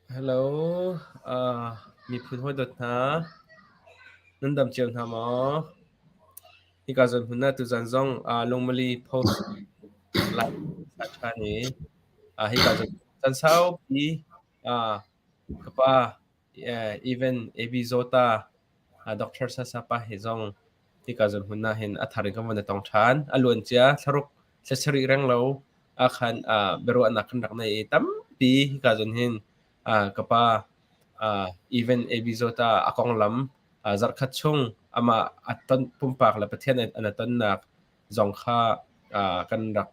Hello, miphun hawidawt hna, nan dam cio hna maw? Hika zawn hmun ah tuzan zong Lungmali Post live ṭhan i hika zawn caan saupi ka pa Even AB Zawta, Doctor Sasa pa he zong hika zawn hmun ah hin a thar in kan von i tong ṭhan. A luancia thlaruk thla sarih renglo ahkhan biaruahnak kan rak nei i tampi hika zawn hin ka pa Even AB Zawta a konglam zarhkhat chung amah a ton pumpak le Pathian an a tonnak zong kha kan rak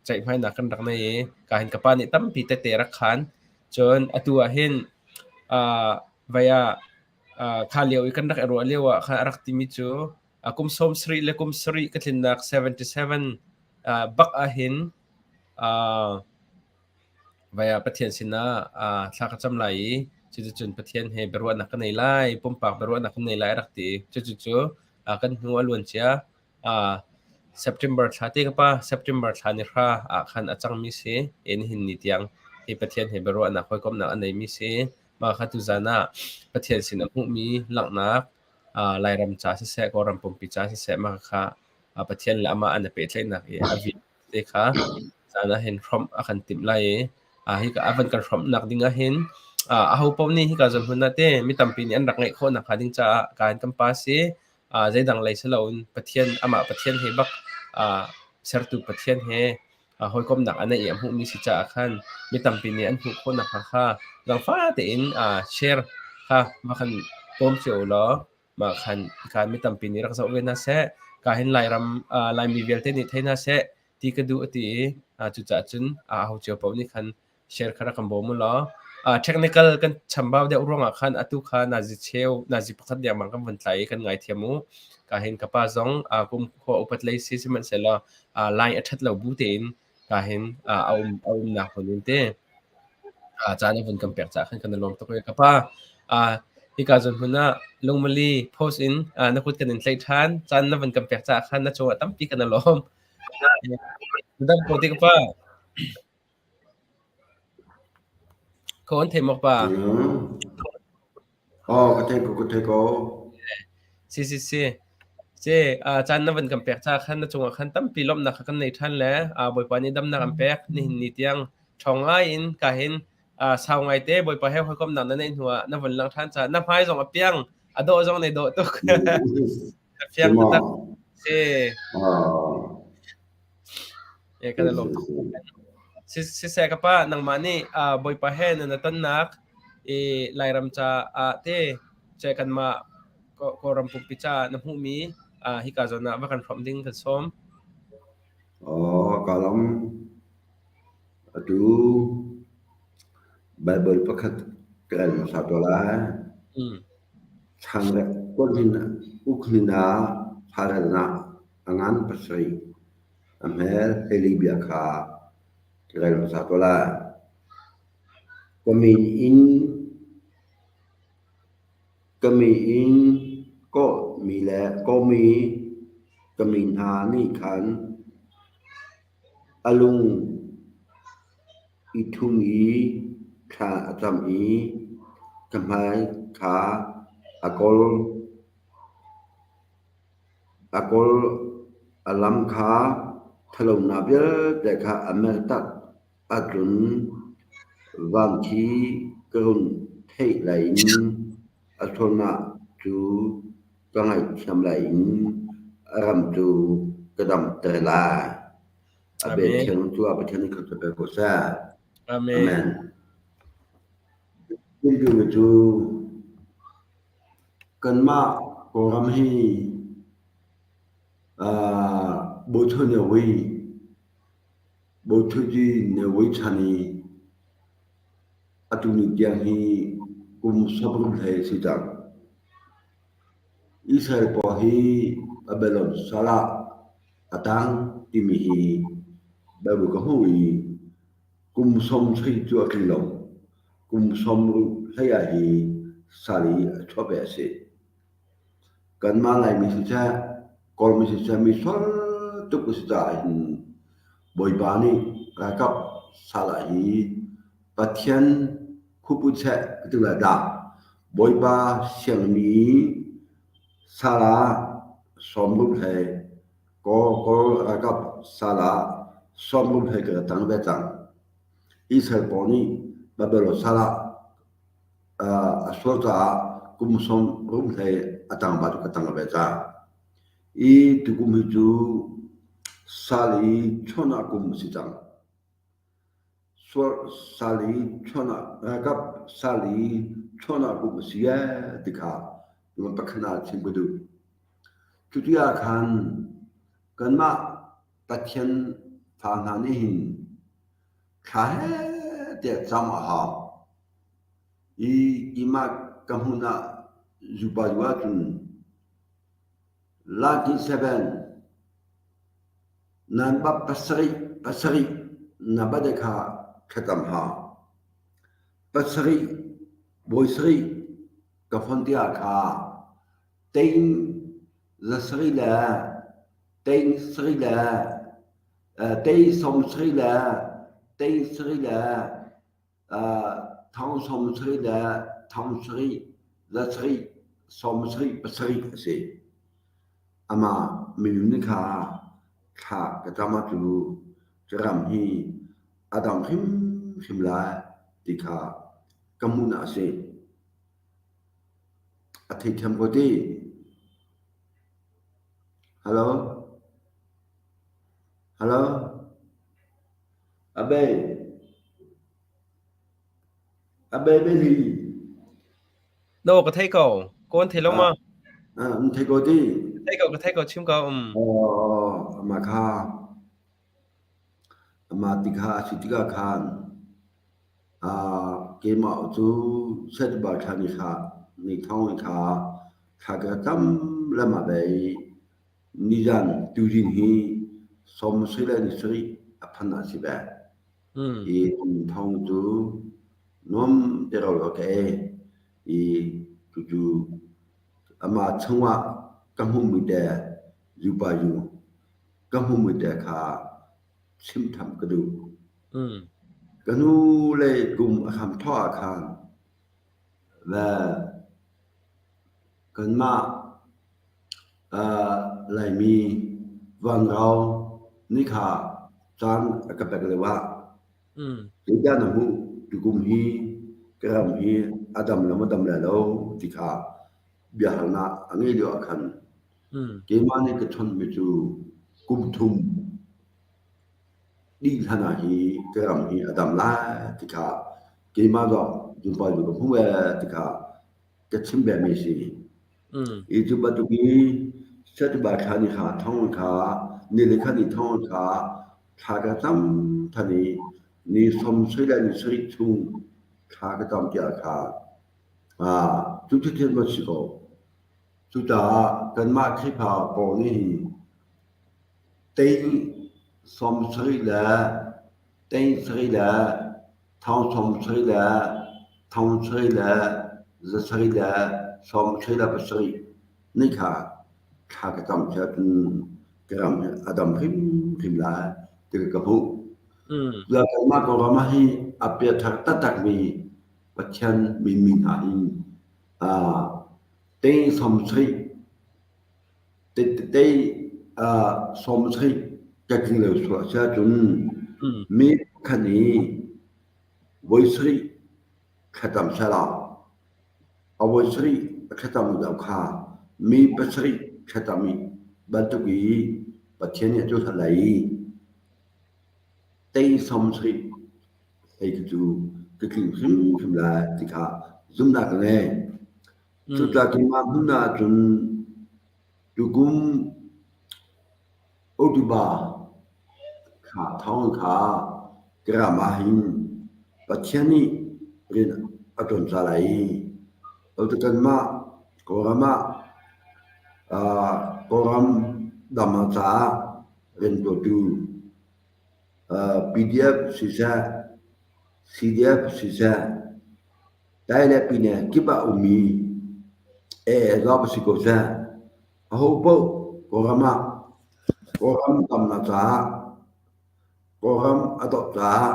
ceihmainak kan rak nei i ka hin ka pa nih tampi tete rak khan. Cun atu ah hin vai ah kha lio i kan rak i ruah lio ah khan a rak timi cu kum 70 le kum sarih ka tlinnak 77 bak ah hin vai ah Pathian sinah thla ka cam lai i cuticun Pathian he biaruahnak ka nei lai, pumpak biaruahnak ka nei lai a rak ti. Cucu kan hnu a luan cia September thla te ka pa September thla ni hra ah khan a cangmi si. Nihin ni tiang hi Pathian he biaruahnak hawikomhnak a neimi si. Mah kha tuzan ah Pathian sin a hmuhmi langhnak Lairam ca siseh, Kawlram pumpi ca siseh mah kha Pathian le amah an i pehtlaihnak i a vi te kha caan ah hin hrawmh a kan timh lai i hika a van kan hrawmhnak ding ah hin aho paoh nih hika zawn hmun ah te mi tampi nih an rak ngeih khawh nakhnga ding caah ka in kan pa si. Zeidang lei si loin Pathian amah Pathian he bak sertu Pathian he hawikomhnak a neih i a hmuhmi si caah khan mi tampi nih an hmuh khawh nakhnga kha zaangfah tein share kha va kan bawm cio u law mah khan ka mi tampi nih rak zoh ve hna seh. Ka hin Lairam Laimi vialte nih thei hna seh ti ka duh a ti i cucaah cun aho cio paoh nih khan share kha rak kan bawm u law technical kan chambau deuh ruangah khan atu kha nazi cheu nazi pakhat dengmang kan vun tlai i kan ngaithiam u. Ka hin ka pa zong kum khua upat lei si sihmanhsehlaw line a ṭhat lo bu tein ka hin a um a umnak hmun in te caan a vun kan pek caah khan kan i lawm tuk i ka pa hika zawn hmun ah lungmali post in na kut kan in tlaih ṭhan caan na vun kan pek caah khan na cungah tampi kan i lawm. Dang ko ti ka pa. Ko an thei mok pa. Oh, ka thei ko, ka thei ko. Si si si. Si, caan na van kan pek ca khan na cungah khan tampi lawmhnak kha kan nei ṭhan le Bawipa nih damnak an pek nihin ni tiang ṭhawng ngai in ka hin sau ngai te Bawipa he hawikomhnak na neih hnuah na vun lang ṭhan caah na hmai zong a piang a dawh zong nei dawh tuk. A fiang taktak. Si. E kan lawm tuk. Siseh ka pa nangmah nih Bawipa he na tonnak i Lairam caah te ce kanmah Kawlram pumpi caah na hmuhmi hika zawn ah va kan hrawmh ding kan sawm. Oh, ka lawm. Atu Bible pakhat ka rel hmasa tuah lai. Thlanglek uk hnin ah thlarelnak a ngan pasarih a hmel hleili bia kha ka rel hmasa tuah lai. Ka min in ka min in kawhmi le kawhmi ka mi hna nih khan a lung i ṭhum i thla a cam i ka hmai kha a kawl. A kawl a lam kha ṭhatlonak vialte kha a mertak ahcun vanthi ka run theih lai i a sualnak cu ka ngaihthiam lai i a ram cu ka damter lai. A bia thiang cu a Pathian nih kha pe ko seh. Amen. Amen. Cu cu kanmah Kawlram hi Bawthu Ne Win Bawthuci Ne Win chan i atu ni tiang hi kum 60 hlei a si cang. Israel pawl hi Babylon sal ah a tang timi hi Bible ka hmuh i kum 70 cu a tling lo. Kum 60 hlei ah hi sal i a chuah ve a si. Kanmah Laimi siseh, Kawlmi siseh mi sual tuk a si caah hin Bawipa nih ralkap sal ah hi Pathian. Hup u seh ka ti lai dah. Bawipa siangmi sal ah sawmruk hlei Kawl ralkap sal ah sawmruk hlei ka tang ve cang. Israel pawl nih Babylon sal ah a sual caah kum sawmruk hlei a tang ba cu ka tang ve cang. I tukum hi cu sal i chuahnak kum a si cang. Sal i chuahnak ralkap sal i chuahnak kum a si ee ti kha pakhat ah chim ka duh. Cuti ah khan kanmah Pathian fa hna nih hin thla he tiah cam a hau. I keimah ka hmun ah zupa zu ahcun Laki seven nan bap pasarih pasarih na bade kha thlacam hau. Pasarih bawi sarih ka fon tiah kha tein za sarih le tein sarih le tei sawm sarih le tei sarih le thong sawm sarih le thong sarih za sarih sawm sarih pasarih a si. Amah minung nih kha thla ka cam ah cu ka ram hi a dam hrimhrim lai ti kha ka hmuhnak a si. A theithiam ko ti. Hello? Hello? A bei. A bei beli. No, ka thei ko. Kawn thei lo ma? Ah, um thei ko ti. Thei ko, ka thei ko, chim ko. Um. Oh, ama kha. Ama ti kha a si tikah khan ah keimah cu setba thla ni kha ni thong kha thla ka tam lama bei Nizan tuzing hi sawmsarih le ni sarih a phan ah si ve. I thawng cu nuam te ro ka ei i cucu amah chungah ka hmuhmi te zupa yu ka hmuhmi te kha chim tham ka duh. Ka hnu lei kum a hram thawk ah khan le kanmah Laimi vanrau nih kha caan a ka pek lio ah zeidah na hmuh tukum hi ka ram hi a dam le maw dam lai lo ti kha biahalnak a ngeih lio ah khan keimah nih ka chawnhmi cu kum thum dih hlan ah hi ka ram hi a dam lai ti kha keimah zong zumpa cu ka hmuh ee ti kha ka chim bemi a si. I cu bantuk i September thla ni kha thong kha ni le kha ni thong kha thla ka cam than i ni som sui le ni sarih chung thla ka cam tiah kha cu thil ma si ko. Cucaah kanmah Khrihfa pawl nih hin tei som sarih le tei sarih le thong som sarih le thong sarih le za sarih le sawm sarih le pasarih ni kha thla ka cam cia cun ka ram hi a dam hrimhrim lai ti ka hmuh. Cucaah kanmah Kawlram ah hi a piathar taktakmi Pathian minmi hna hi tei sawm sarih tei sawm sarih ka tling lo sual a si ahcun mi pakhat i voi sarih thlacam sehlaw a voi sarih a thlacam lo kha mi pasarih thlacam i bantuk i Pathian nih a cohlan lai i tei sawm sarih hlei khi cu ka tling hrimhrim lai ti kha zumhnak ka ngei. Cucaah keimah hmun ah cun tukum Otuba kha thawng kha ka ram ah hin Pathian nih rian a ṭuan ca lai i kanmah Kawlram ah Kawlram dam caah riantuantu PDF siseh, CDF siseh, Tai le pine kip ah ummi ee zong si ko seh, ahopaoh Kawlram ah Kawlram tamnak caah Kawlram a dawt caah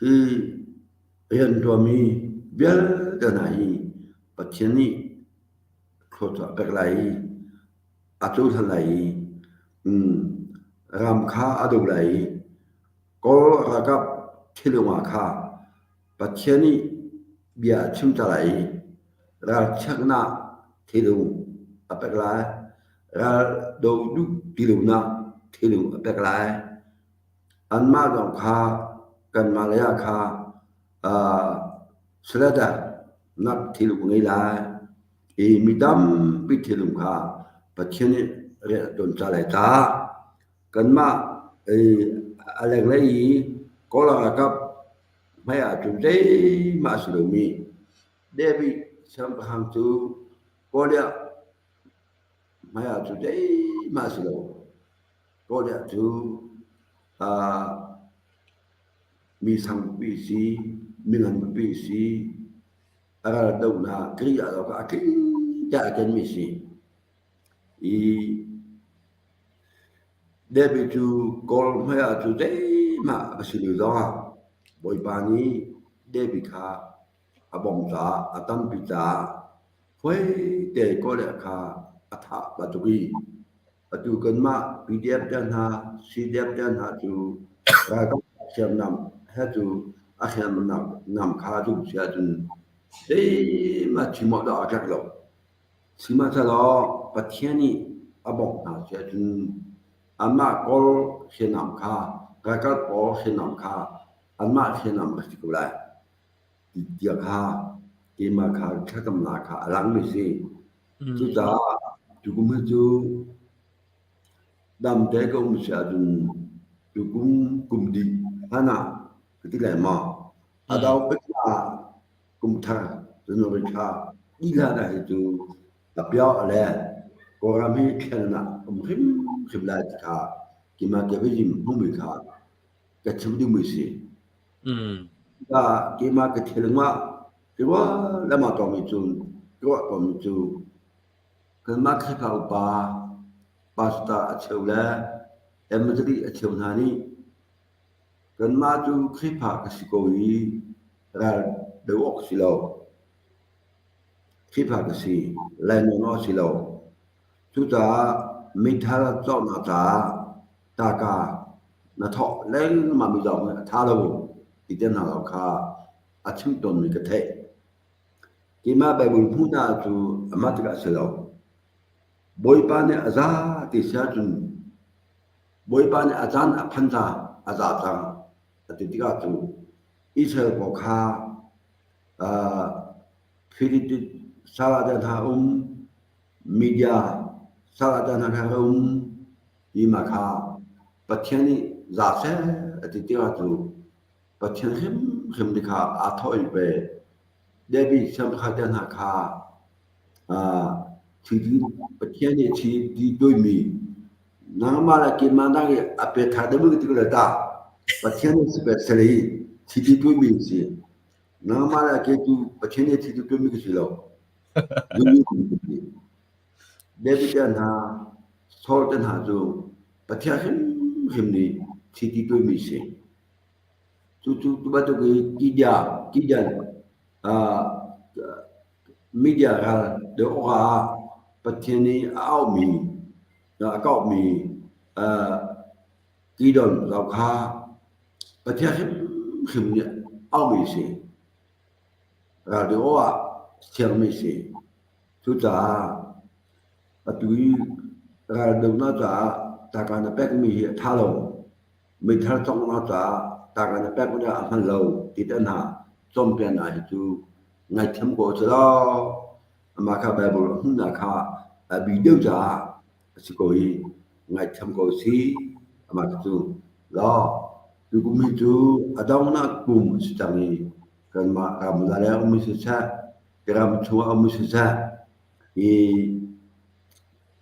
hi. Rianṭuanmi vialte hna hi Pathian nih thluachuah a pek lai i a cohlan lai i ram kha a doh lai i Kawl ralkap thinlung ah kha Pathian nih bia a chim ta lai i ralchiatnak thinlung a pek lai, ral doh duh ti lonak thinlung a pek lai. Anmah zong kha kanmah lei ah kha nak thinlung a ngei lai i mi tampi thinlung kha Pathian nih rian a ṭuan ca lai caah kanmah a lenglei i Kawl ralkap hmai ahcun zeihmah a si lomi David siangpahrang cu Goliath hmai ahcun zeihmah a si lo. Goliath cu mi sangpi a si, mi nganpi a si, a ral dohnak Kri ah a tling tiah a kenmi a si. I David cu Kawl hmaiah cu zeihmah a si lo zongah Bawipa nih David kha a bawmh caah a tampi caah huaite Goliath kha a thah bantuk i atu kanmah PDF te hna, CDF te hna cu ralkap hriamnam he cu a hriamnam kha duh si ahcun zeihmah chim awk dah a tlak lo. Sihmanhsehlaw Pathian nih a bawmh hna si ahcun anmah Kawl hriamnam kha ralkap pawl hriamnam kha anmah hriamnam a si ko lai tiah kha keimah kha thlacamnak kha a langmi a si. Cucaah tukum hi cu damte ka um si ahcun tukum kum dih hlan ah ka ti lai maw a dau bik ah kum thar January thla dihlan ah hi cu a piah le Kawlram hi thlennak um hrimhrim lai ti kha keimah ke hmumi kha ka chim dingmi si. Cucaah keimah ka thinlung ah ruah lengmang tawnmi cu ruah tawnmi cu kanmah Khrihfa upa pastor a cheu le evangelist a cheu hna nih kanmah cu Khrihfa ka si ko i ral do awk si lo. Khrihfa ka si, lainawn awk si lo. Cucaah meithal cawknak caah tangka na thawh lengmang mi zong hi a ṭha lo ti te hna lo kha a chim tawnmi ka theih. Keimah Baibal hmuhnak cu amah tikah a si lo. Bawipa nih a za ti si ahcun Bawipa nih a caan a phan ca a za cang a ti tikah cu Israel pawl kha Philippines sal ah hna um, media sal ah hna kha um ti mah kha Pathian nih za seh a ti tikah cu Pathian hrimhrim nih kha aa thawh i ve. David siangpahrang te hna kha Pathian nih thi ti tuimi nangmah le keimah nak i a pe ṭha deuh ti le ta Pathian nih special i thi ti tuimi si. Nangmah le kei tu Pathian nih thi ti tuimi ka si lo. David te hna, Saul te hna cu Pathian hrimhrim nih thi ti tuimi si. Cucu tu bantuk i tidia, tidian, media ral deuh awkah Pathian nih a auhmi, a kauhmi Gideon zau kha Pathian hrimhrim nih auhmi a si. Ral deuh awkah thiangmi a si. Cucaah atu i ral dohnak caah tangka na pekmi hi a ṭha lo. Meithal cawnghnak caah tangka na pekmi a hman lo ti te hna cawnpiaknak hi cu ngaihthiam ko a si lo. Amah kha Baibal a hmuhnak kha a bi deuh caah a si ko i ngaihthiam ko a si. Amah cu law tukum hi cu a donghnak kum a si cang i kanmah ram le um siseh, ram chungah um siseh i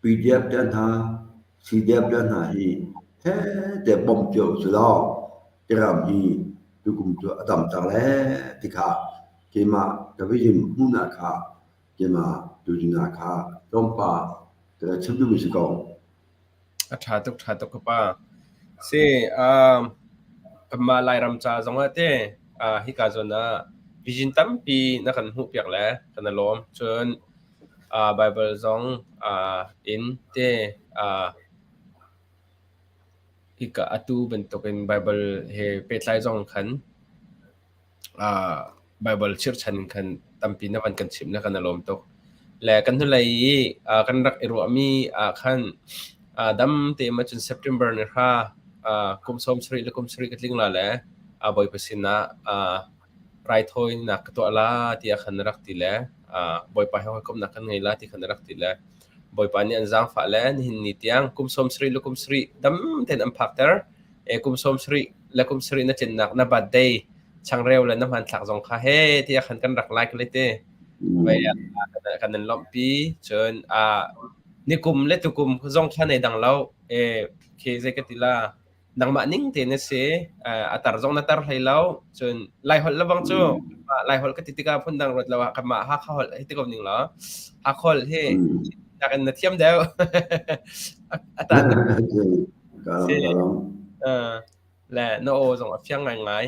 PDF te hna, CDF te hna hi heh tiah bawmh cio usih law ram hi tukum cu a dam cang le ti kha keimah ka vision hmuhnak kha keimah tuzing ah kha tlawmpal ka chim duhmi si ko. A ṭha tuk, ṭha tuk ka pa. Si, kanmah Lairam ca zongah te hika zawn ah. Vision tampi na kan hmuhpiak le kan i lawm. Cun Baibal zong in te hika atu bantukin Baibal he pehtlai zong khan Baibal chirhchan in khan tampi na van kan chimh le kan i lawm tuk. Le kan hnulei i kan rak i ruahmi ah khan dam tein cun September ni hra kum 70 le kum sarih ka tling la le Bawipa sinah raithawinak ka tuah la tiah khan na rak ti le Bawipa he hawikomhnak kan ngei la ti khan na rak ti le Bawipa nih an zaangfah le nihin ni tiang kum 70 le kum sarih dam tein an phakter. Kum 70 le kum sarih na tlinnak na birthday changreu le na hmanthlak zong kha he tiah khan kan rak like le te. Kan in lawmhpi. Cun nikum le tukum zong kha nei dang lo. Khi zei ka ti la nangmah ning tein na si. A tar zong na tar hlei lo. Cun Laiholh lebang cu Laiholh ka ti tikah phundang ruat lo ah kanmah Hakha holh hi ti ko ning law Hakha holh hi nakin na thiam deuh. A tan si. Le na aw zong a fiang ngaingai.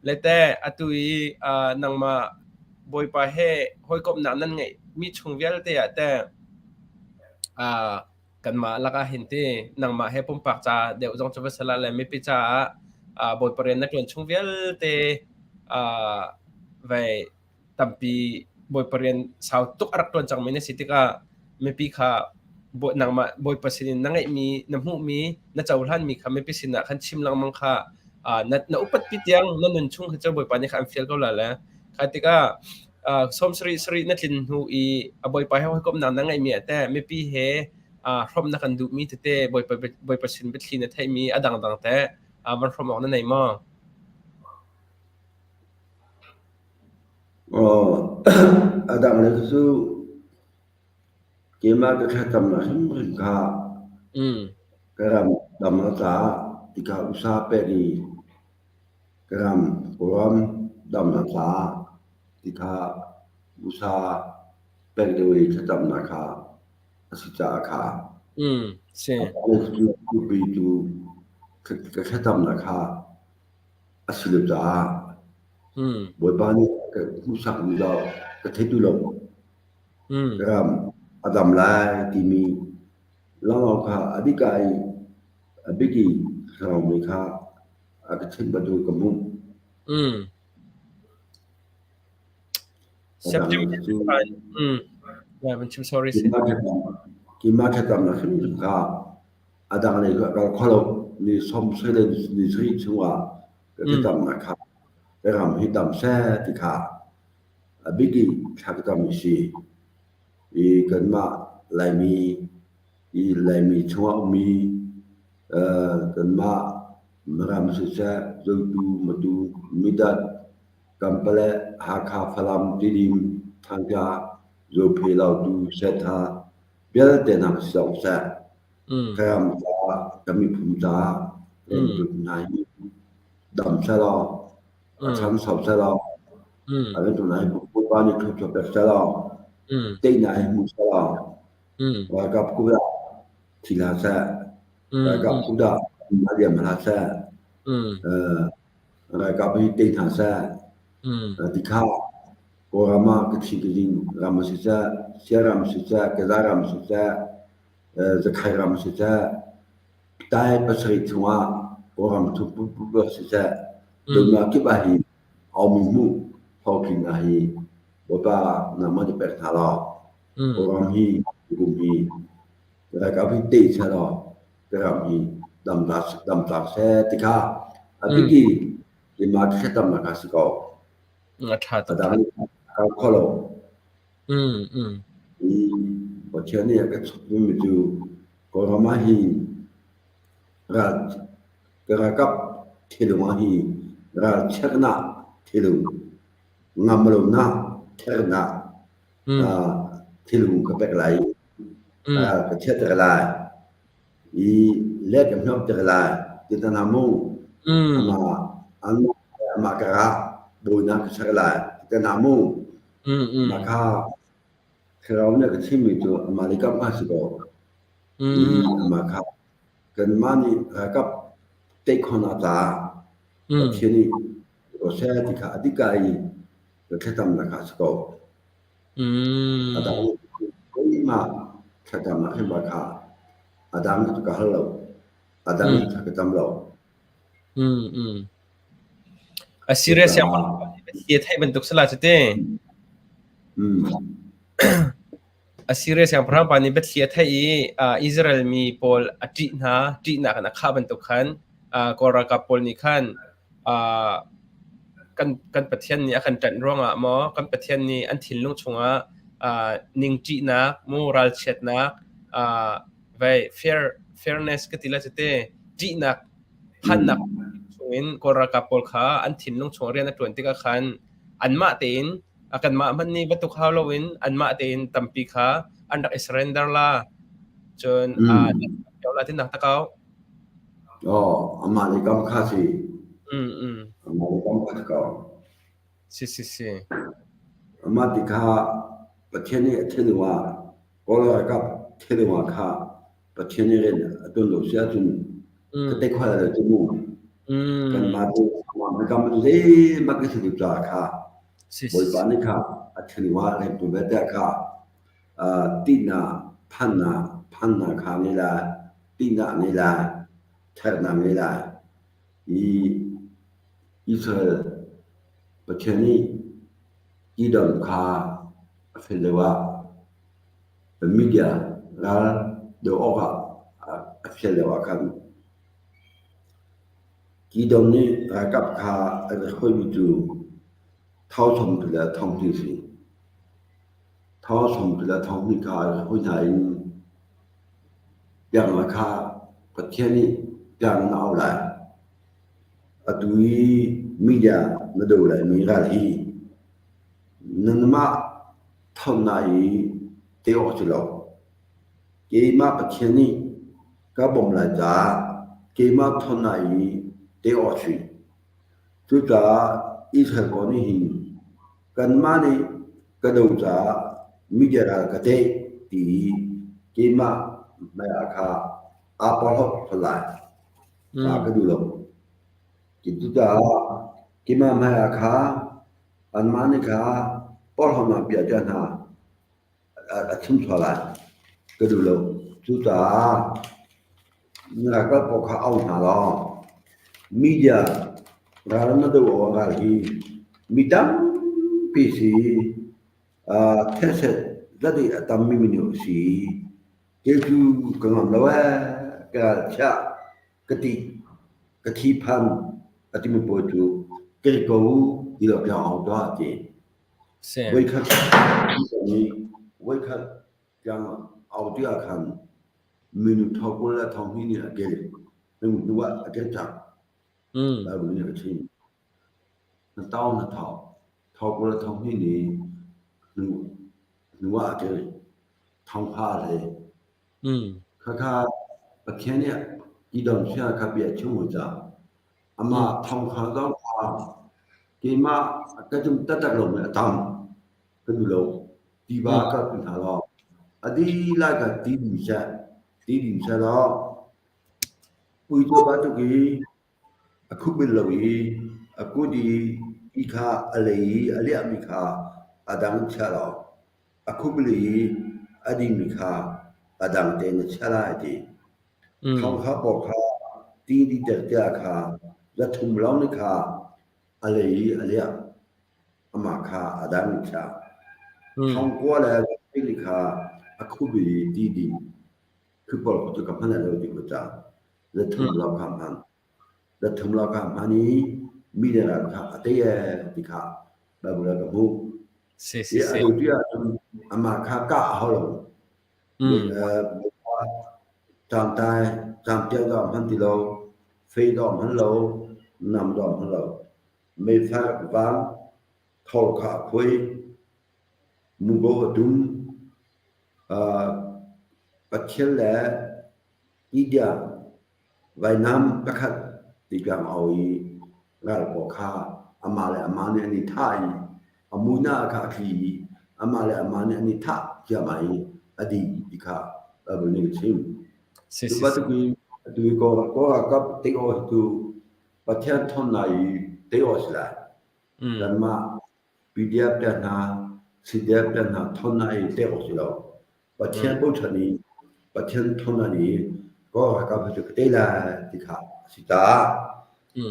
Le te atu i nangmah Bawipa he hawikomhnak nan ngeih mi chung vialte ah teh kanmah lakah hin ti nangmah he pumpak ca deuh zong cu va si la le mipi caah Bawipa rian na ṭuan chung vialte vei tampi Bawipa rian sau tuk a rak ṭuan cangmi na si tikah mipi kha nangmah Bawipa sinin na ngeihmi na hmuhmi na cohlanmi kha mipi sinah khan chim lengmang kha na, na upat pi tiang na nun chung kha cu Bawipa nih kha an fial ko la le kha tikah sawm sarih sarih na tlin hnu i a Bawipa he hawikomhnak na ngeihmi ah teh mipi he hrawmh na kan duhmi tete Bawipa Bawipa sin biathli na theihmi a dangdang teh van hrawm awk na nei maw? A dang le cu keimah ka thlacamnak hrimhrim kha ka ram damnak caah tikha usa pek i ka ram Kawlram damnak caah tikha usa pek deuh i thlacamnak kha a si caah kha Si. tu ka thlacamnak kha a si lo caah Bawipa nih ka hmuhsakmi lo ka thei ti lo. Ka ram a dam lai timi lawnglawng kha a bika i a bik i thlarau kha a ka chimh bantuk ka hmuh. September mm. van chim sorry si. Keimah thlacamnak hrimhrim kha a dang lei ka kal kho lo ni som sui le ni sarih chungah ka thlacamnak kha ka ram hi dam seh ti kha a bik i thla ka cam si. I kanmah Laimi i Laimi chungah ummi kanmah Mirang siseh, Zotu, Matu, Midat, Kampale, Hakha, Falam, Tidim, Thantlang, Zophei, Lautu, Setha vialte hna si zong seh, ka ram caah, ka miphun caah rianṭuan hna hi dam sehlaw, a chan sau sehlaw, a rianṭuan hna hi Bawipa nih thluachuah pek sehlaw, teinak hi hmu sehlaw, ralkap kut ah thi hlah seh, ralkap kut ah liam hlah seh, ralkap hi tei hna seh, ti kha Kawlram ah ka thi ka ding ram a si seh, Siaram siseh, Kazaram siseh, Zakhai ram siseh, Tai pasarih chungah Kawlram chung pumpak siseh, dawtnak kip ah hi aumi hmuh hlawhtling ah hi Bawipa nangmah nih pek hna law Kawlram hi kum hi ralkap hi tei seh law ka ram hi damtlak seh ti kha a biaki keimah thlacamnak a si ko. A ṭha tuk. A dang a kho lo. I Pathian nih a ka chawkmi cu Kawlram ah hi ral ka ralkap thinlung ah hi ralchiatnak thinlung, ngam lonak thernak thinlung ka pek lai i ral ka chiatter lai i let ka hnawmter lai ti ta hna mu. Amah anmah amah ka rah bawinak ka ser lai ti ta hna mu. Mah kha Thlarau nih a ka chimmi cu amah le kam kha si ko. I amah kha kanmah nih ralkap tei khawhnak caah Pathian nih ko seh ti kha a dika i. Ka thlacamnak kha a si ko. A dang keimah thlacamnak hin kha a dang cu ka hal lo. A dang thla ka cam lo. A serious siangpahrang theih bantuk sala cu te. Assiria siangpahrang pa nih biathli a theih i Israel mi pawl a ṭih hna, ṭihnak in a khah bantuk khan Kawl ralkap pawl nih khan kan Pathian nih a kan ṭanh ruangah maw, kan Pathian nih an thinlung chungah ningṭihnak, mu ralchiatnak, vei fairness ka ti lai cu te, ṭihnak, phannak chungin Kawl ralkap pawl kha an thinlung chungah rian a ṭuan tikah khan anmah tein kanmah hmanh nih va tuk hau loin anmah tein tampi kha an rak i surrender la. Cun la tinak takau. Oh, amah le kam kha si. Amah le kam kha ko. Si si si. Amah ti kha Pathian nih a thinlung ah Kawl ralkap thinlung ah kha Pathian nih rian a tuan lo si ahcun ka te khawh lai lo cu mu. Kanmah cu kam lehmang kan si deuh caah kha Bawipa nih kha a thinlung ah rian tuan ve tiah kha tihnak phannak phannak kha ngei lai, tihnak ngei lai, ṭhatnak ngei lai. I Israel Pathian nih Edom kha a fel deuh ah media ral doh awkah a fial lio ah khan Edom nih ralkap kha an i hruaimi cu thau sawm le thong hnih a si. Thau sawm le thong hnih kha an i hruai hna i biaknak kha Pathian nih tlang in a auh lai. Atu i media na do laimi ral hi nanmah thawnnak i tei awk a si lo. Keimah Pathian nih ka bawmh lai caah keimah thawnnak i tei awk a si. Cucaah Israel pawl nih hin kanmah nih ka do caah media ral ka teh ti i keimah hmaiah kha aa porhlawt sual lai. Ca ka duh lo. Cucaah keimah hmaiah kha anmah nih kha porhlawtnak bia tiah hna a chim sual lai. Ka duh lo. Cucaah na ralkap pawl kha au hna law media ral na doh awk ral hi mi tampi si thilset zat i a tammi minung a si. Kei cu ka ngam lo ee, ka ralchiah, ka tih, ka thiphan a timi pawl cu kei ko ti lo tiang au tuah a ti. Voikhat voikhat tiang au tikah khan minung thong 20 le thong hnih nih a kel. Hnu ah a kel cang. Bible nih a chim. Na tau na thau. Thong 20 le thong hnih nih hnu hnu ah a kel. Thawngpha a hlei. Khakha Pathian nih Edom sia kha bia a chim caah amah thawngpha zong kha keimah ka zum taktak lomi a tam. Ka duh lo. Tiva kalpi hna law a dihlak kha ti ding seh. Ti ding seh law uico bantuk i A khup-bil lo i a kut i ti kha a lei i a liahmi kha a dang chia law a khup-bil i a dingmi kha a dang tein na chia lai a ti. Thawngṭha pawl kha ti diter tiah kha zathum lawng nih kha a lei i a liah, amah kha a dang in chia. Thongkua le zathum nih kha a khup-bil i ti ding khi pawl cu ka hman lo ti ko ca. Zathum lo kha hman. Zathum lo kha hman i mi le ral kha a tei ee ti kha Bible ah ka hmuh. Si si I si. atu ti ahcun amah kha kah a hau lo. Tlangtai, tlangtial dawh hman ti lo, fei dawh hman lo, nam dawh hman lo. Meifar vang, thor kha a khuai, muko a tum, Pathian le India vainam pakhat titlang a au i ral pawl kha amah le amah nih an i thah i a muna kha a tli i amah le amah nih an i thah ciammah i a dih ti kha Bible nih a chim. Si, Cu si, si. bantuk in atu i Kawl Kawl ralkap tei awk hi cu Pathian thawnnak i tei awk a si lai. Kanmah PDF te hna, CDF te hna thawnnak i pek awk si lo. Pathian bochan i Pathian thawnnak i Kawl ralkap hi cu ka tei lai ti kha a si caah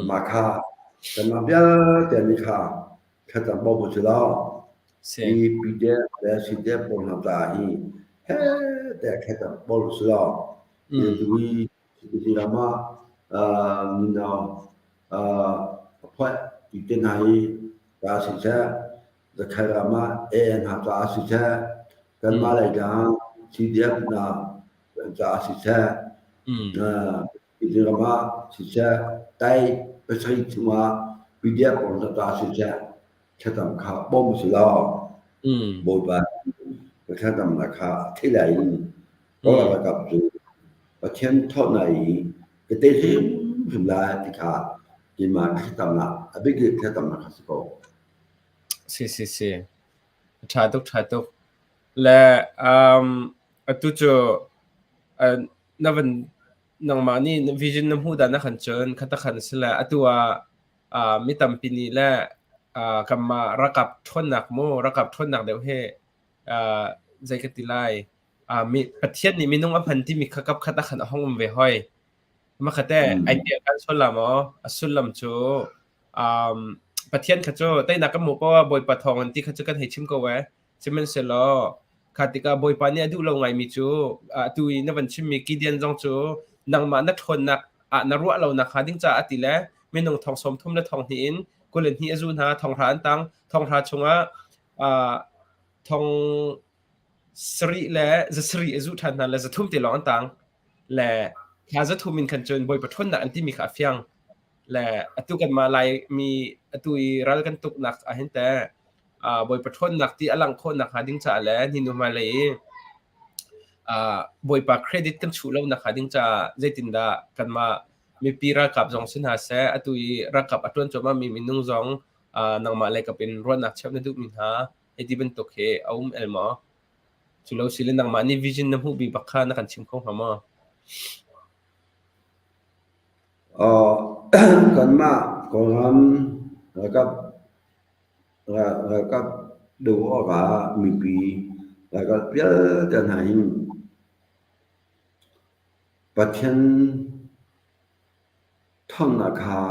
mah kha kanmah vialte nih kha thlacam bawm u si law hi PDF le CDF pawl hna caah hi heh tiah thlacam bawm u si law hi ram ah mino aphuah ti te hna hi ca siseh, Zakhai ram ah AA hna caah siseh, kanmah lei tlang CDF hna caah siseh, ram ah siseh, Tai pasarih chungah PDF pawl hna caah siseh, thlacam kha bawm u si law Bawipa ka thlacamnak kha a theih lai in Kawl ralkap cu Pathian thawhnak i ka tei hrimhrim lai ti kha keimah ka thlacamnak a bik thlacamnak kha si ko. Si si si. Ṭha tuk ṭha tuk. Le um, atu cu uh, na van nangmah nih vision na hmuh dan ahkhan cun khatakhan si le atu ah uh, mi tampi nih le uh, kanmah ralkap ṭhawnnak mu ralkap ṭhawnnak deuh hi uh, zei ka ti lai uh, mi Pathian nih minung a hman timi kha kapkhat ahkhan a hong um ve hoi. Makhate ai piah kan sual la maw? A sullam cu um, Pathian kha cu teinak kan hmuh ko ah Bawipa thawng in ti kha cu kan hei chim ko ee. Sihmanhsehlaw kha tikah Bawipa nih a duh lo ngaimi cu atu i na van chimmi Gideon zong cu nangmah na ṭhawnnak ah na ruah lonak hnga ding caah ti le minung thong sawm thum le thong hnih in 22 a zu hna thonghra an tang thonghra chungah thong sarih le zasarih a zuh ṭhan hna le zathum te lawng an tang le thla zathum in khan cun Bawipa ṭhawnnak an timi kha a fiang le atu kanmah Laimi atu i ral kan tuknak ah hin teh Bawipa ṭhawnnak ti a langh khawhnak hnga ding caah le hnu hmailei i Bawipa credit kan chuh lonak hnga ding caah zeitindah kanmah mipi ralkap zong si hna seh atu i ralkap a ṭuan cuahmahmi minung zong nangmah lei kap in ruahnak cheuh na duhmi hna hei ti bantuk hi a um el maw? Cu lo si le nangmah nih vision na hmuhmi bak kha na kan chim kho hnga maw? Kanmah Kawlram ralkap ralkap doh awkah mipi ralkap vialte hna hin Pathian ṭhawnnak kha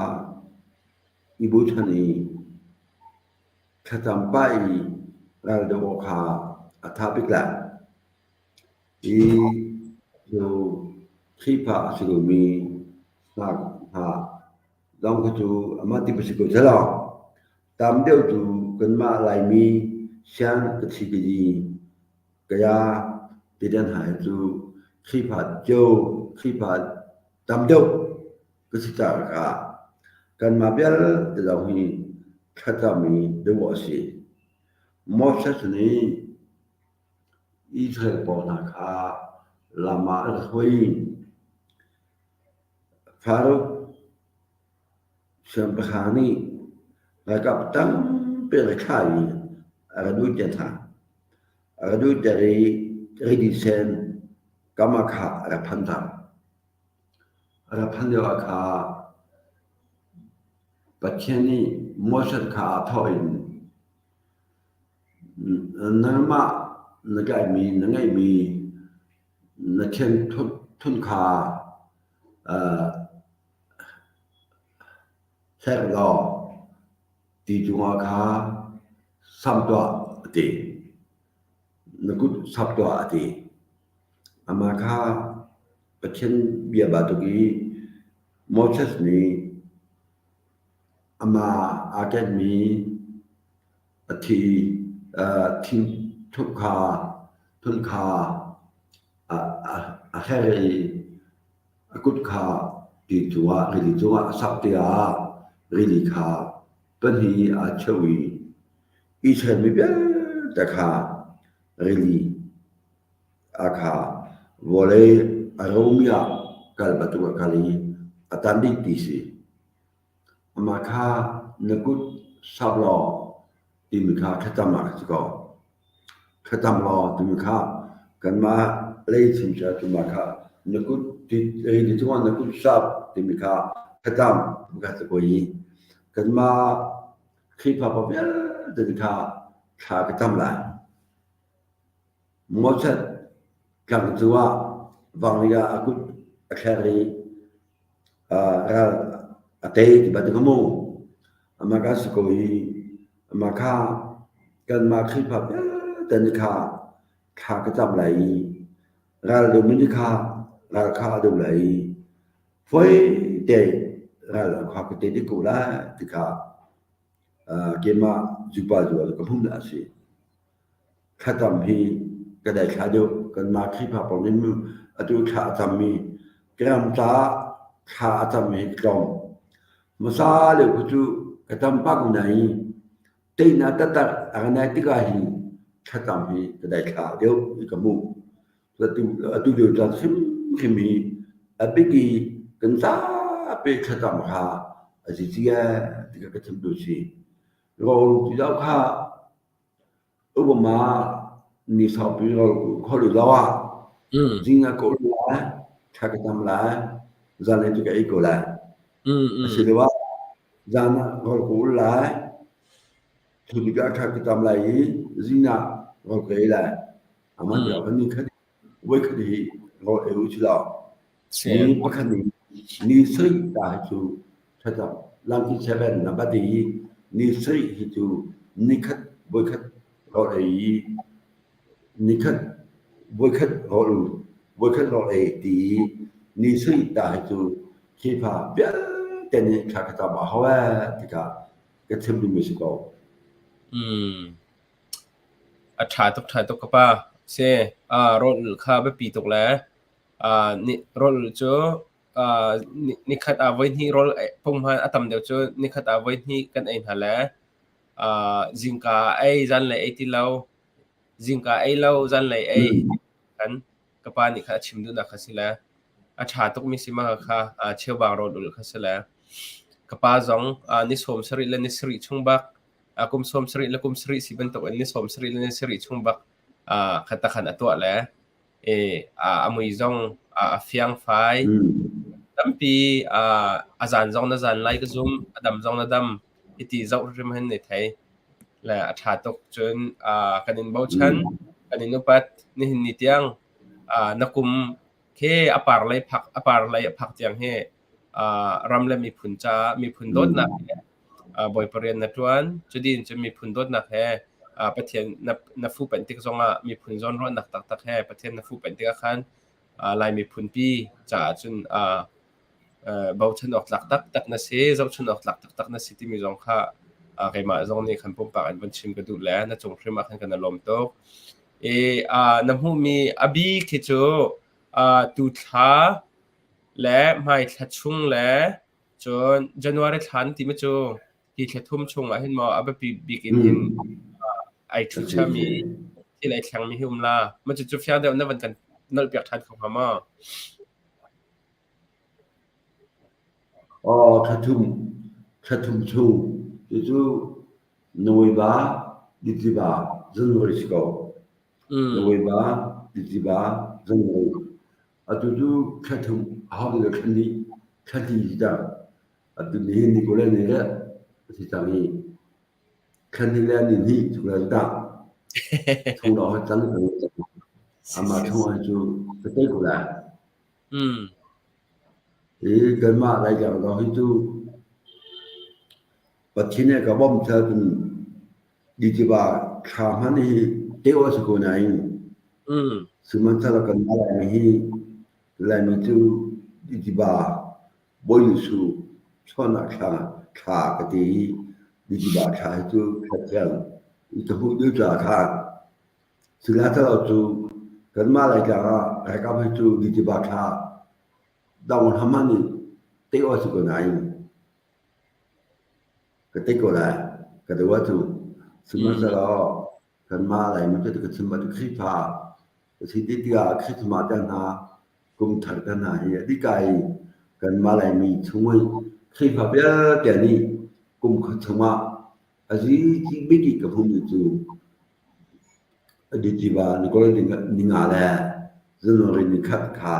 i bochan i thlacam pah i raldoh awk kha a ṭha bik lai. Hi cu Khrihfa a si lomi hna zong kha cu amah ti si ko selaw tam deuh cu kanmah Laimi siang ka thi ka di kaya ti dan hna hi cu Khrihfa cio Khrihfa tam deuh ka si caah kanmah vialte zong hi thlacam i dawh a si. Moses nih Israel pawl hna kha lam ah an hruai. Faraoh siangpahrang nih ralkap tampi a ra thlah i a ra duhter hna. A ra duhter i Rili Sen kam ah kha a ra phan hna. A ra phan lioah kha Pathian nih Moses kha aa thawh in Nangmah na tlaihmi, na ngeihmi na thiangthunh kha hler law ti cungah kha samh tuah, a ti. Na kut sap tuah, a ti. Amah kha Pathian bia bantuk i Moses nih amah aa kenmi A thi thing kha phun kha a her i a kut kha ti cungah rili cungah a sak tikah rili kha pahnih aa cheu i Israel mi vialte kha rili a kha vawlei a romi ah kal bantuk a kal i a tan dih ti si. Amah kha na kut sap law timi kha thlacam ah a si ko. Thlacam law timi kha kanmah lei chim si ahcun mah kha na kut ti cungah na kut sap timi kha thlacam timi kha a si ko i kanmah. Khrihfa pa vialte kha thla ka cam lai. Moses tlang cungah vangli ah a kut a thlek i ral a tei ti bantuk a mu. Amah ka si ko i amah kha kanmah Khrihfa vialte nih kha thla ka cam lai i ral domi nih kha ral kha a do lai i fawi te ral kha ka te dih ko lai ti kha keimah zupa zual ka hmuhnak a si. Thlacam hi ka daithla deuh. Kanmah Khrihfa pawl nih atu thla a cammi ka ram caah thla a cammi hi ka tlawm. Hmasa lio khu cu ka cam pah ko nain teinak taktak a ka nai tikah hin thlacam hi ka daithla deuh i ka hmuh. Atu lio caan hrimhrim hi a biapi kan zapi thlacam kha a si cia ti kha ka chim duh si. Rawl ti lo kha Obama ni saupi rawl kholh lo ah zing ah ka ul lai, thla ka cam lai, zanlei cu ka ei ko lai. Asiloah zan ah rawl ka ul lai, thubik ah thla ka cam lai i zing ah rawl ka ei lai. Amah mm. ni khat voikhat hi rawl ei u si law ni pakhat ni ni sarih ta hi cu thlacam langki seven na bat i ni sarih hi cu nikhat voikhat rawl ei i nikhat voikhat rawl u voikhat rawl ei ti i ni sarih ta hi cu Khrihfa vialte nih thla ka cam a hau ee tikah ka chim duhmi si ko. Mm. A ṭha tuk ṭha tuk ka pa. Si, rawl kha biapi tuk le rawl cu nikhat ah voihnih rawl punghman a tam deuh cu nikhat ah voihnih kan ei hna le zingka ei zanlei ei ti lo, zingka ei lo zanlei ei kan ka pa nih khan a chim duhnak kha si le a ṭha tukmi si ma kha cheubang rawl ulh kha si le ka pa zong ni 70 le ni sarih chung bak kum 70 le kum sarih si bantuk in ni 70 le ni sarih chung bak khat khan a tuah le a mui zong a fiang fai tampi a zan zong na zan lai ka zum a dam zong na dam hiti zoh hrim hin ni thei le a ṭha tuk cun kan in bochan kan in upat nihin ni tiang na kum khi a par lei phak a par lei a phak tiang hi ram le miphun caah miphun dawtnak he Bawipa rian na ṭuan. Cutin cun miphun dawtnak he Pathian na fuhpanh tik zongah miphun zawnruahnak taktak he Pathian na fuhpanh tikah khan Lai miphunpi caah cun bochan awk tlak taktak na si, zohchun awk tlak taktak na si timi zong kha keimah zong nih khan pumpak in van chim ka duh le na cung hrim ah khan kan i lawm tuk. I na hmuhmi a bik hi cu tu thla le hmaithla chung le cun January thla an timi cu hi thla thum chung ah hin maw a biapi bik in hin ai ṭhuchami thil ai thlengmi hi um la. Mah cucu fiang deuh na van kan nolhpiak ṭhan kho hnga maw? Aw, thla thum, thla thum chung cucu Nawiba, Diziba, January si ko. Nawiba, Diziba, January. Atu cu thla thum a hau ti lo thla hnih, thla hnih si cang. Atu nihin ni kul le ni le a si cang i thla hnih le ni hnih cu kan tah. Chung lawng hi cang kan cang. Amah chung ah cu ka tei ko lai. I kanmah Laitlang zong hi cu Pathian nih ka bawmh cun Ditiva thla hmanh hi teo a si ko nain sihmanhsehlaw kanmah Laimi hi Laimi cu Ditiva Bawi Jesuh chuahnak thla thla ka ti i Ditiva thla hi cu thla thiang i ka hmuh dih caah khan sihmanhsehlaw cu kanmah Laitlang ah ralkap hi cu Ditiva thla dong hmanh nih teo a si ko nain Ka ti ko lai. Ka dua cu. Sihmanhsehlaw kanmah Laimi cu ka chim bal Khrihfa ka si ti tikah Christmas te hna, kum thar te hna hi a dih ka i kanmah Laimi chung i Khrihfa vialte nih kum khat chungah a zici bik i ka hmuhmi cu Ditiva Nikolai ninga le January nikhat kha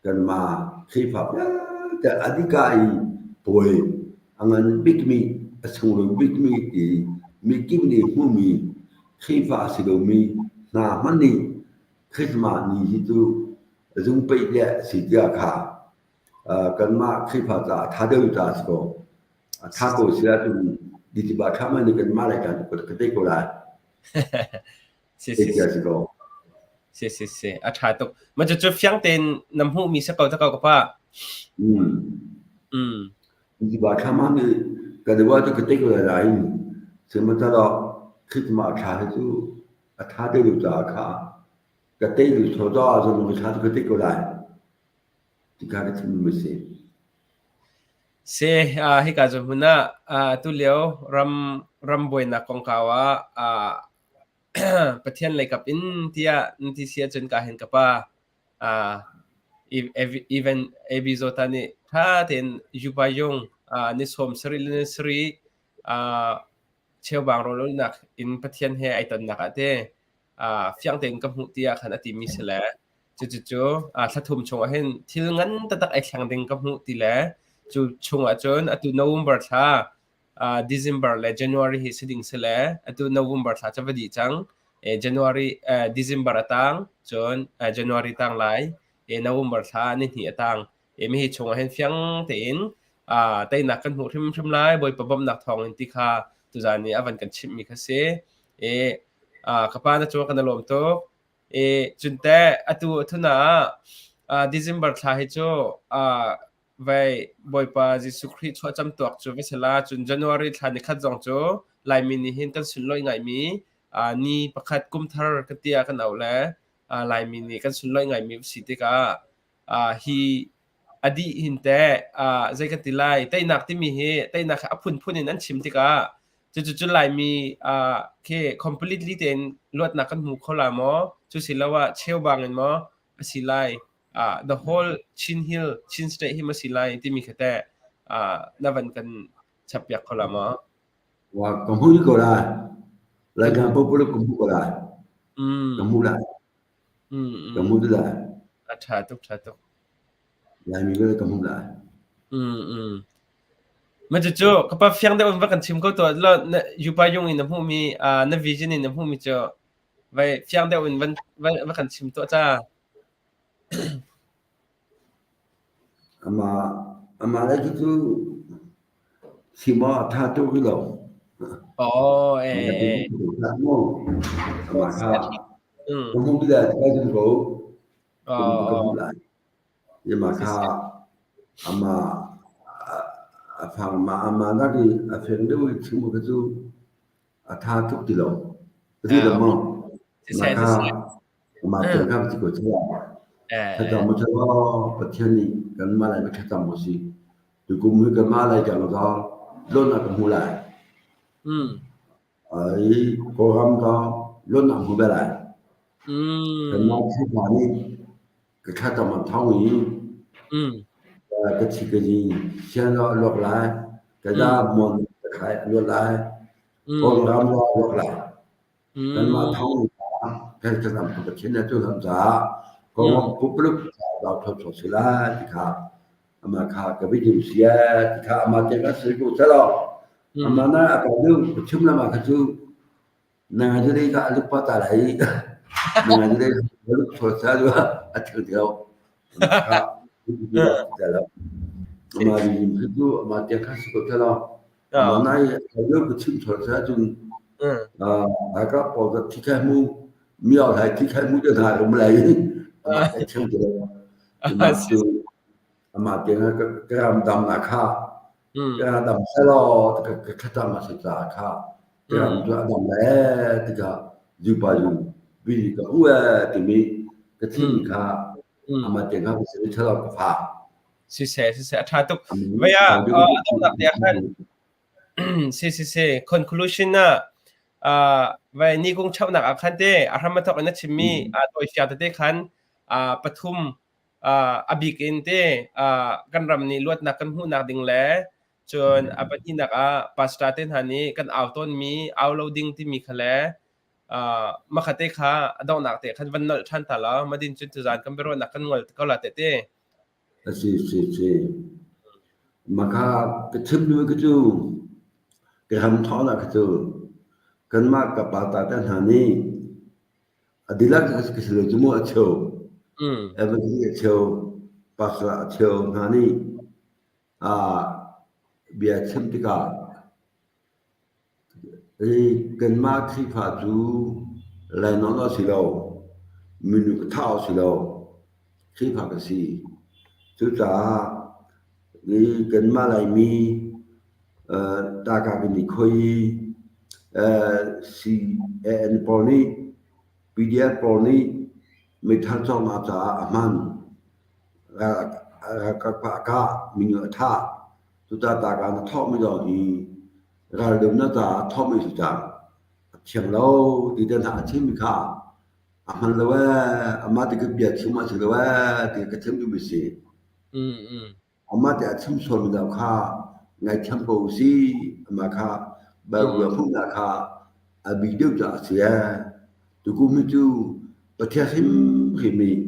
Kanmah Khrihfa vialte a dika i puai a ngan bikmi a a sunglawi bikmi ti mikip nih hmuhmi Khrihfa a si lomi hna hmanh nih Christmas ni hi cu zungpeih le a si tiah kha kanmah Khrihfa caah a ṭha deuh caah a si ko. A ṭha ko si ahcun ditiba ṭha man nih kanmah lei kan ka tei ko lai. Si si si. Si ko. Si si si. A ṭha tuk. Ma cu fiang tein na hmuhmi si ko ta ko ka pa. Mm. Mm. Ditiba ṭha man nih ka deuh cu ka tei ko lai nain sihmanhsehlaw Christmas thla hi cu a ṭha deuh caah kha ka tei duh thawtaw ahcun ṭha cu ka tei ko lai. Ti kha ka chimmi a si. Si, hika cu hmun ah tulio ram ram buainak kongkau ah Pathian leikap in tiah nan ti si ahcun ka hin ka pa even AB Zawta nih ṭha tein Yupa-yung ni sawm sarih le ni sarih cheubang rawlulhnak in Pathian he ai tonnak ah te fiang tein ka hmuh tiah khan a timi si le cucu thla thum chungah hin thil ngan taktak ai thleng ding ka hmuh ti le cu chungah cun atu November thla December le January hi si ding si le atu November thla cu va dih cang. January December a tang cun January tang lai November thla ni hnih a tang. Mi hi chungah hin fiang tein teinak kan hmuh hrimhrim lai Bawipa bawmhnak thawngin ti kha tuzan i a van kan chimhmi kha si. Ka pa na cung kan i lawm tuk. Cun teh atu thuna ah December thla hi cu vei Bawipa Jesuh Khrih chuahcam tuak cu va si la. Cun January thla ni khat zong cu Laimi nih hin kan sunlawih ngaimi ni pakhat kum thar kan ti ah kan auh le Laimi nih kan sunlawih ngaimi va si tikah hi a dih hin teh zei kan ti lai teinak timi hi teinak hi a phunphun in an chim tikah cucu cu Laimi khi completely tein luatnak kan hmu kho la maw cu si lo ah cheubang in maw a si lai the whole Chin Hill Chin State hi ma si lai timi kha teh na van kan chappiak kho la maw? Wa ka hmu ko lai. Lai kan popolo ka hmu ko lai. Ka hmu lai. Ka hmu lai. A ṭha tuk, ṭha tuk. Laimi vialte ka hmu lai. Ma cucu ka pa fiang deuh in va kan chim ko tuah. Lo na yupa yung in na hmuhmi na vision in na hmuhmi cu vai fiang deuh in van va kan chim tuah ca. Ama ama lai cu chim ah a ṭha tuk rih lo. Oh, eh, eh. Amah kha ka hmuh ti lai ka zum ko. Ka hmuh lai. Amah kha amah a fang ma amah nak i a feng deuh i chim kha cu a ṭha tuk ti lo. Ti lo maw? Mah kha mah te kha si ko chiah. Thlacam mu thlaw Pathian nih kanmah lai thlacam u sih. Tukum hi kanmah lai kan ka lon ah ka hmu lai. Ai Kawlram ka lon ah hmu ve lai. Kanmah Khrihfa nih ka thlacam an thawng i ka thi ka zi sian ah luak lai. Ka da mon ka khai a luat lai. Kawlram ah luak lai. Kanmah thawng kan thlacam ka Pathian nih cu lam caah kawlram pumpak caah thawchuah si lai ti kha amah kha ka bidim sia ti kha amah te ka si ko selaw amah na a ka duh chim lam ah kha cu na ju dei ka aluk pa ta lai na ju dei aluk so sa lu a thil deu kha amah rim kha cu amah te kha si ko selaw amah na i lu ka chim thol sa cun ka pawl ka thi khai mu miao lai thi khai mu te hna um lai amah te thil deu amah cu amah te ka ram dam na kha ka dam selaw ka thlacam a si caah kha ka ram cu a dam le tikah zupa zu bi ka hu e timi ka thin kha amah te kha ka si thalo ka fa Siseh siseh a ṭha tuk. Vei ah a donghnak te ah khan si si si conclusion ah vai ni kung chauhnak ah khan te a hram a thawk in a chimmi a tawi tete khan pathum a bik in te kan ram nih luatnak kan hmuhnak ding le cun a pahnihnak ah pastor te hna nih kan au tawnmi au lo ding timi kha le makhate kha a donghnak te khan van nolh ṭhan ta la madin cun tuzaan kan biaruahnak kan ngol ko la te te. A si si si. Maka ka chim duh ka cu. Ka ram thawngnak kha cu kanmah ka pa ta te hna nih a dihlak ka si lo cu mu a cheu. Evangelist a cheu, pastor a cheu hna nih bia chim tikah kanmah Khrihfa cu lainawn a si lo, minung ka thah a si lo, Khrihfa ka si. Cucaah kanmah Laimi Taka kan i khoi i CAN pawl nih PDF pawl nih meithal cawknak caah a hman. Ralkap a kah, minung a thah. Cucaah Taka na thawhmi zong hi raldohnak caah thawhmi a si cang. A thiang lo ti te hna a chimmi kha a hman lo ee, amah ti ka bia chim a si lo ee ti ka chim duhmi a si. Amah te a chim sualmi deuh kha ngaithiam ko usih. Amah kha Bible hmuhnak kha a bi deuh caah a si ee. Tukum hi cu Pathian hrimhrim nih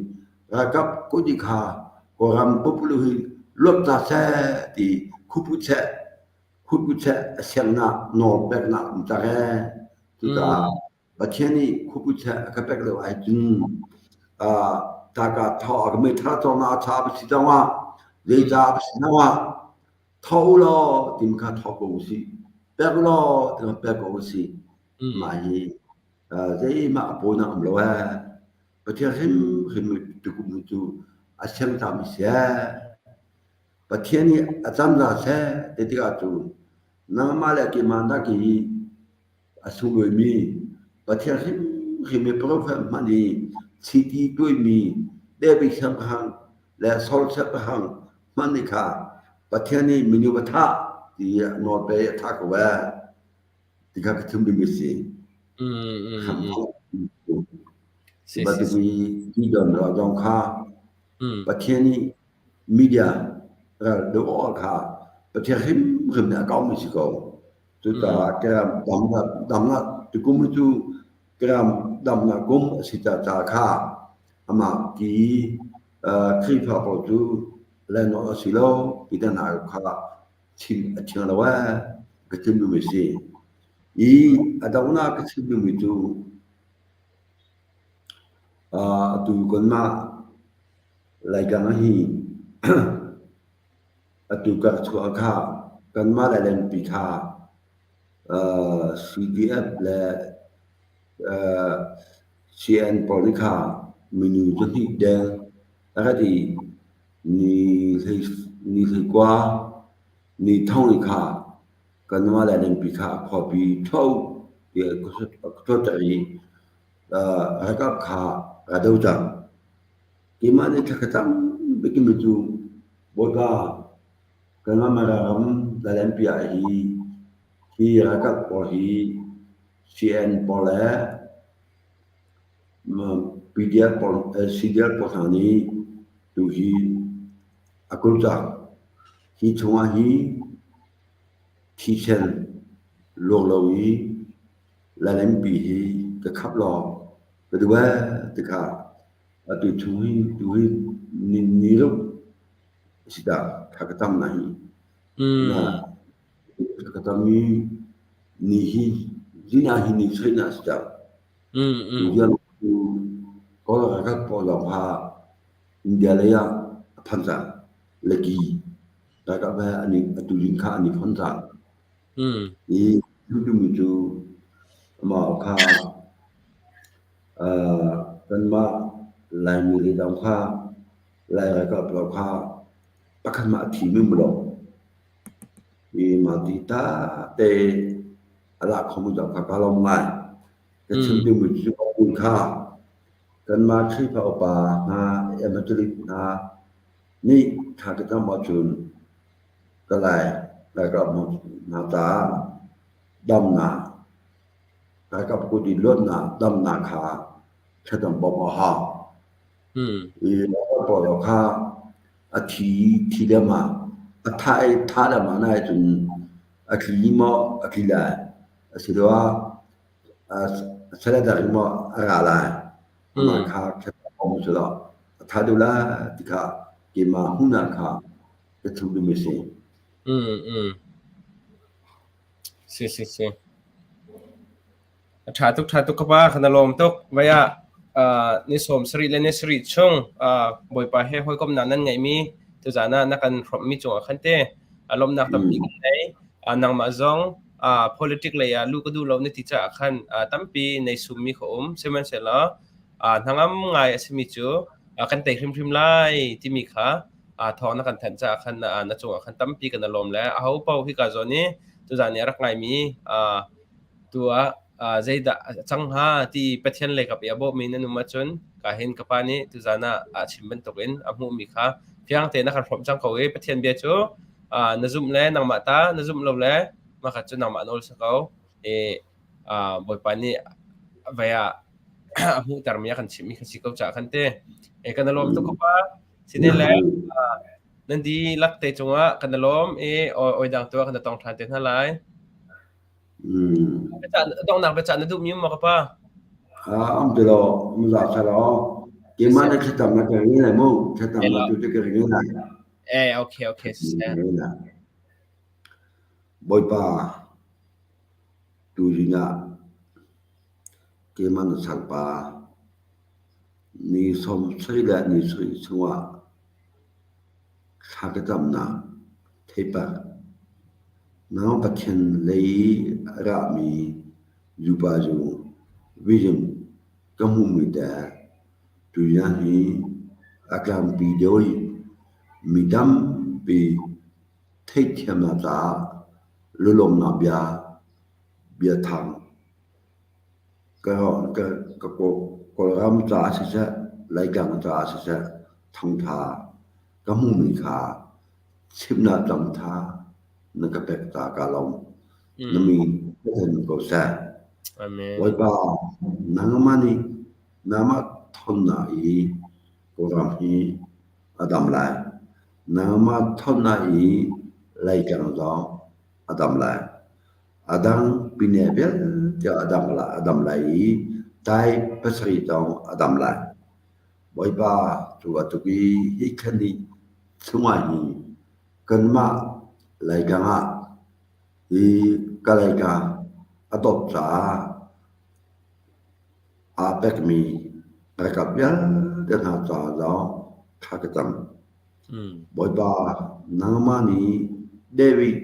ralkap kut i kha Kawlram pumpak hi luat ta seh ti khupu cheh khupu cheh a siangnak nawl peknak um cang ee. Cucaah Pathian nih khuapu cheh a ka pek lio ahcun taka thaw a ka meithal cawngnak a cha a si zongah zeicah a si zongah tho u law timi kha tho ko usih pek u law timi pek ko usih mah hi zeihmah a pawinak um lo ee Pathian hrimhrim tukum hi cu a siangcami si ee Pathian nih a camza seh ti tikah cu nangmah le keimah nak i A sunglawimi Pathian hrimhrim i profet hmanh i chiti tuaimi David siangpahrang le Saul siangpahrang hmanh nih kha Pathian nih minung a thah ti nawl pe i a thah ko ee ti kha ka chim dingmi a si. Bantuk i Gideon ral zong kha Pathian nih media ral doh awk kha Pathian hrimhrim nih a kaumi si ko. Cucaah Keram damnak damnak tukum hi cu Keram damnak kum a si caah kha amah ti Khrihfa pawl cu lainawn a si lo ti te hna kha chim a thiang lo ee ka chim duhmi a si. I a donghnak ka chim duhmi cu atu kanmah Laitlang hi Atu ka chuah kha kanmah le Lenpi kha CDF le CN pawl nih kha minu pahnih deng a rat i ni hleikua ni thong i kha kanmah le Lenpi kha khuapi tho tiah a thuater i ralkap kha a do cang. Keimah nih thla ka cam bikmi cu Bawipa, kanmah ram Lalenpi ah hi hi ralkap pawl hi CN pawl le PDF pawl, CDF pawl hna nih tuhi a kulh cang. Hi chungah hi thisen luang lo i Lalenpi hi ka khap law ka duh ee ti kha Atu chung hi tu hi ni ni ruk a si dah thla ka cam na hi. Na thla ka cam i ni hi zina hi ni sarih na a si cang. Tu vial cu Kawl ralkap pawl lawng kha India lei ah a phan cang. Laki ralkap he an i atu zing kha an i phon cang. I tumi cu amah kha Kanmah Laimi le dang kha Lai ralkap lo kha pakhat mah a thimi um lo. I mah ti ta te a lak khomi zong kha kaa lawm ngai. Ka chim dingmi cu kha kanmah Khrihfa upa hna, Evangelist hna nih thla ka cam ahcun ka Lai ralkap hna caah damnak Ralkap kut i luatnak damnak kha thlacam bawmh a hau. I ralkap pawl kha a thi thi lengmang, a thah i thah lengmang na ahcun a tli maw a tli lai, asiloah a surrender maw a ra lai. Amah kha thlacam bawm usih law a tha deuh lai ti kha keimah hmuhnak kha ka chim duhmi a si. Si si si. A ṭha tuk ṭha tuk ka pa kan i lawm tuk. Vai ah ni 70 le ni sarih chung Bawipa he hawikomhnak nan ngeihmi tuzaan ah na kan hrawmhmi cungah khan te lawmhnak tampi kan ngei. Nangmah zong politic lei ah luh ka duh lo na ti caah khan tampi nei summi kha um. Sihmanhsehlaw hnangam ngai a simi cu kan tei hrimhrim lai timi kha thawng na kan thanh caah khan na cungah khan tampi kan i lawm le aho paoh hika zawn i tuzaan i a rak ngaimi tu ah zeidah a cang hnga ti Pathian lei kap i a bawhmi nan um ahcun ka hin ka pa nih tuzaan ah a chim bantukin a hmuhmi kha fiang tein a kan hrawmh cang ko i Pathian bia cu na zumh le nangmah ta na zumh lo le mah kha cu nangmah nawl si ko i Bawipa nih vei ah a hmuhtermi a kan chimhmi kha si ko caah khan te e kan i lawm tuk ka pa sinin le nan dihlak te cungah kan i lawm i oi dang tu ah kan i tong ṭhan te hna lai. Donghnak biacah na duhmi um maw ka pa? Um ti lo, um za sa lo. Keimah na thlacam na ka ring lai mu. Thlacam na tu te ka ring lai. Eh, okay, okay. Bawipa, tuzing ah keimah na salpa ni 70 le ni sarih chungah thla ka camnak Theipar, nang Pathian lei a rami zupa zu vision ka hmuhmi te tutan hi a tlangpi deuh i mi tampi theihthiamnak caah lunglawmhnak bia biathang Kawlram caah siseh, Laitlang caah siseh thawngṭha ka hmuhmi kha chimhnak ṭangṭha na ka pek caah kaa lawm. Na mi Pathian ko seh. Bawipa, nangmah nih nangmah ṭhawnnak i Kawlram hi a dam lai. Nangmah ṭhawnnak i Laitlang zong a dam lai. A dang pine vialte a dam lai i tai pasarih zong a dam lai. Bawipa cu bantuk i hi khan nih chungah hi kanmah Laitlang ah hi Kalaika a dawt caah aa pekmi ralkap vialte hna caah zong thla ka cam. Bawipa, nangmah nih David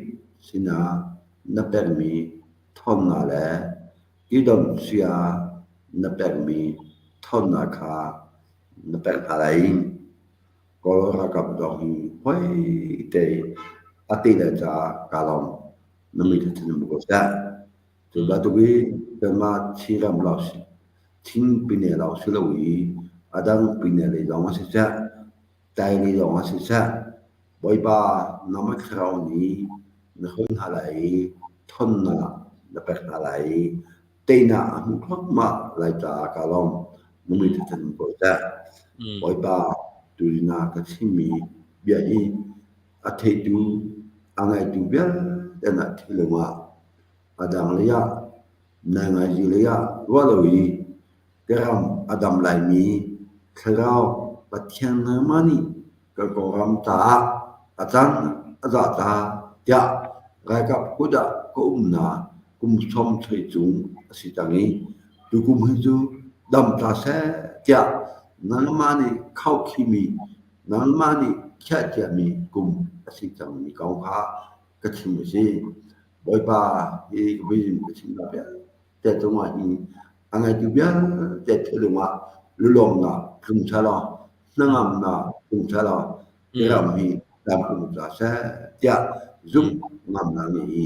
sinah na pekmi ṭhawnnak le Edom sia na pekmi ṭhawnnak kha na pek hna lai. Kawl ralkap zong hi hoi te a te le caah kaa lawm. Na mi thin um ko seh. Cu bantuk i kanmah Chinram lawng Chin pine lawng si lo i a dang pine lei zong ah siseh, Tai lei zong ah siseh, Bawipa nangmah thlarau nih na hruai hna lai i ṭhawnnak na pek hna lai i teinak a hmuh thluahmah lai caah kaa lawm. Na mui thathan ko seh. Bawipa, tuzing ah ka chimmi bia hi a theitu, a ngaitu vialte na thinlung ah a dang lei ah naingazi lei ah ruah lo i ka ram a dam laimi thlarau Pathian nangmah nih ka Kawlram caah a caan a zah ta tiah ralkap kut ah ka umnak kum 70 cung a si cang i tukum hi cu dam ta seh tiah nangmah nih khaukhimi nangmah nih khiahciami kum a si cangmi kong kha ka chim a si. Bawipa hi ka vision ka chimnak vialte cungah hi a ngeitu vialte thinlung ah lulawmnak tlung selaw hnangamnak tlung selaw hi ram hi ram um ca seh tiah zumh ngamnak nih hi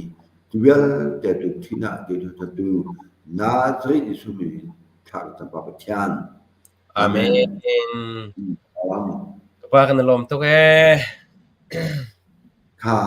cu vialte tu thin ah ti tu Nazareth Jesuh min in thla ka cam Pa Pathian. Amen. Ka pa kan i lawm tuk ee. Kha.